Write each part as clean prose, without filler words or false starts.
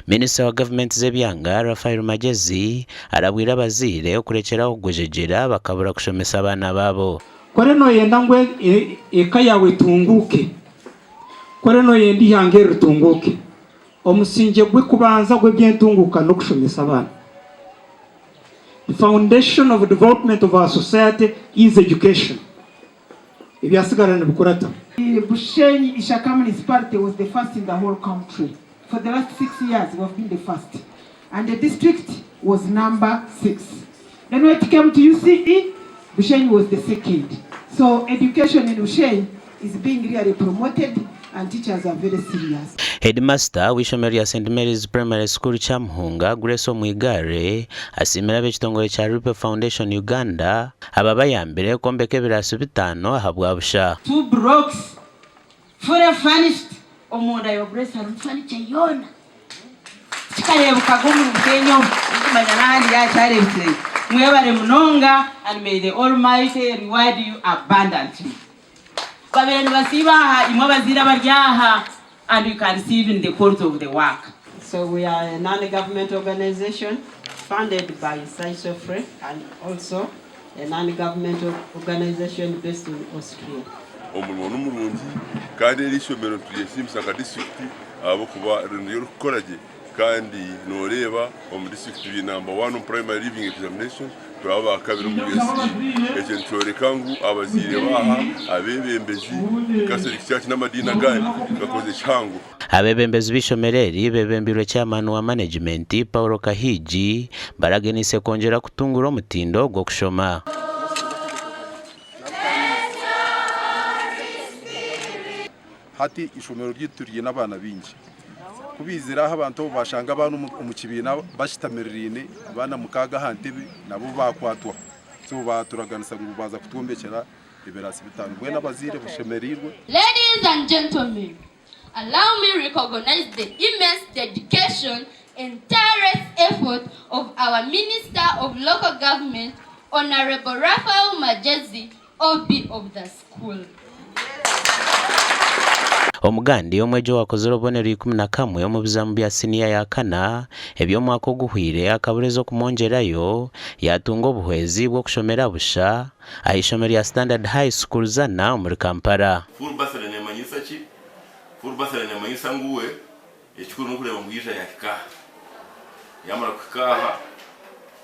Minisita wa gavumenti z'ebyanga, Raphael Magyezi arabwire abazaire okurekyeraho kugwejegyera bakabura kushomesa abaana baabo. Kore noyenda ngu eka yaawe etunguuke, kore noyenda eihanga eri ritunguuke, omusingye gw'okubanza gw'eby'entunguuka n'okushomesa abaana. The foundation of development of our society is education. Ebyasigara nibikurataho. Bushenyi Ishaka Municipality was the first in the whole country. For the last 6 years we have been the first and the district was number 6. Then when it came to UCE, Bushenyi was the second. So education in Bushenyi is being really promoted and teachers are very serious. Headmaster w'eishomero rya St Mary's Primary School Kyamuhunga, Grace Omwigare asiimire ab'ekitongore kya Ripple Foundation Uganda ababayambire kwombeka ebiraasi bitaano ahabwa busha. Two blocks fully furnished omunda ya Grace harimu furniture yoona tikikareebukaga omuri Bushenyi omu tindikumanya n'ahandi yaaba kyareebukireyo. Mwebare munonga and may the Almighty reward you abundantly. Babaire nibasiiba aha imwe abazaire abari aha and you can see even the quality of the work. So we are a non-government organization funded by Sisofre and also a non-government organization based in Austria. Omurimo nimurungi kandi eri eishomero nituryesiimisa nka disiturikiti ahabw'okuba niryo ririkukora gye kandi noreeba omu disiturikiti turi namba wani omu primary leaving examination turaba abakabiri omu BSE. Ekyo nikyoreka ngu abazaire baaha, abeebembezi, Catholic Church n'amadiini agandi gakoze kihango. Abeebembezi b'eishomero eri beebembeirwe Chairman wa manegimenti, Paul Kahiigi baraganiise kwongyera kutunguura omutindo gw'okushoma. Hati eishomero ryaitu riine abaana baingi. Ku baizire aha abantu abo baashanga abaana omu kibiina bashutamiriraine, abaana mukaaga aha ntebe nabo baakwatwaho. So baaturaganisa ngu baaza kutwombekyera ebiraasi bitaano. Mbwenu abazaire bashemereirwe. Ladies and gentlemen, allow me recognize the immense dedication and tireless effort of our Minister of Local Government, Honourable Raphael Magyezi, OB of the school. Omugandi omwegi owakozire obubonero 11 omu bizamu bya siniya ya kana eby'omwaka oguhweire akabureza okumwongyerayo yatunga obuhwezi bw'okushomera busha aha ishomero rya Standard High School Zana omuri Kampala. Full bursary neemanyisa ki? Full bursary neemanyisa ngu we ekikuru n'okureeba ngu yaija yaahika aha. Yaamara kuhika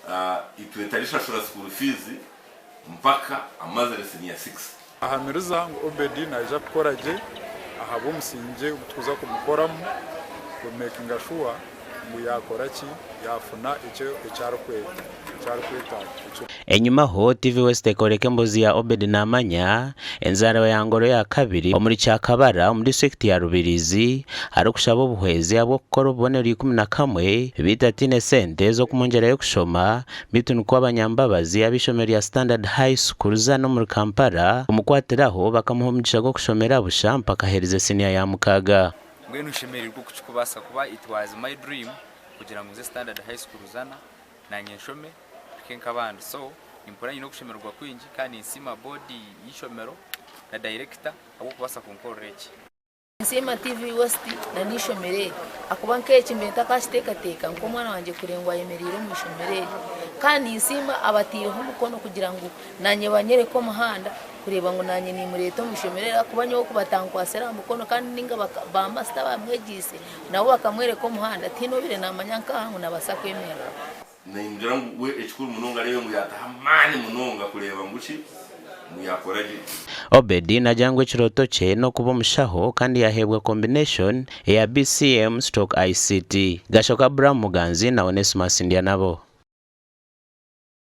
aha, itwe tarishashura school fees mpaka amazire senior six. Ahamiriza ngu Obedi naija kukora gye ahabw'omusingye ogu turikuza kumukoramu kumekinga shuwa ngu yaakora ki, yaafuna ekyo eki arikwetaaga. Enyimaho, TV West ekooreka emboozi ya Obed Namanya, enzaarwa ya Ngoro ya kabiri omuri Kyakabara omu disiturikiti ya Rubirizi arikushaba obuhwezi ahabw'okukora obubonero 11 beitu ataine sente z'okumwongyerayo kushoma Beitu nikwo abanyambabazi ab'eishomero rya Standard High School Zana omuri Kampala kumukwatiraho bakamuha omugisha gw'okushomera busha mpaka aherize siniya ya mukaaga. Mbwenu nshemereirwe oku kikubaasa kuba it was my dream kugira ngu nze Standard High School Zana nanye nshome mpike nk'abandi so nimpurira nyine okushemererwa kwingi kandi ninsiima board y'eishomero na director ahabw'okubaasa kunkorera eki. Ninsiima TV West na n'eishomero eri ahakuba nk'eki mbaire ntakakiteekateeka nk'omwana wangye kureeba ngu ayemereire omu ishomero eri. Kandi ninsiima abataireho omukono kugira ngu naanye banyereke omuhanda kureeba ngu naanye nimureeta omu ishomero eri ahakuba nyowe ku batankwatsire aha mukono kandi nainga ba masita abamwegyeise nabo bakamwereka omuhanda tihaine obaire naamanya nk'aha ngu naabaasa kwemereraho. Ningira ngu we ekikuru munonga areebe ngu yaataho amaani munonga kureeba ngu ki, ngu yaakora gye. Obed nagira ngu ekirooto kye n'okuba omushaho kandi yaheebwa combination eya BCM stroke ICT. Gashoka Abraham Muganzi na Onesmus Ndyanabo.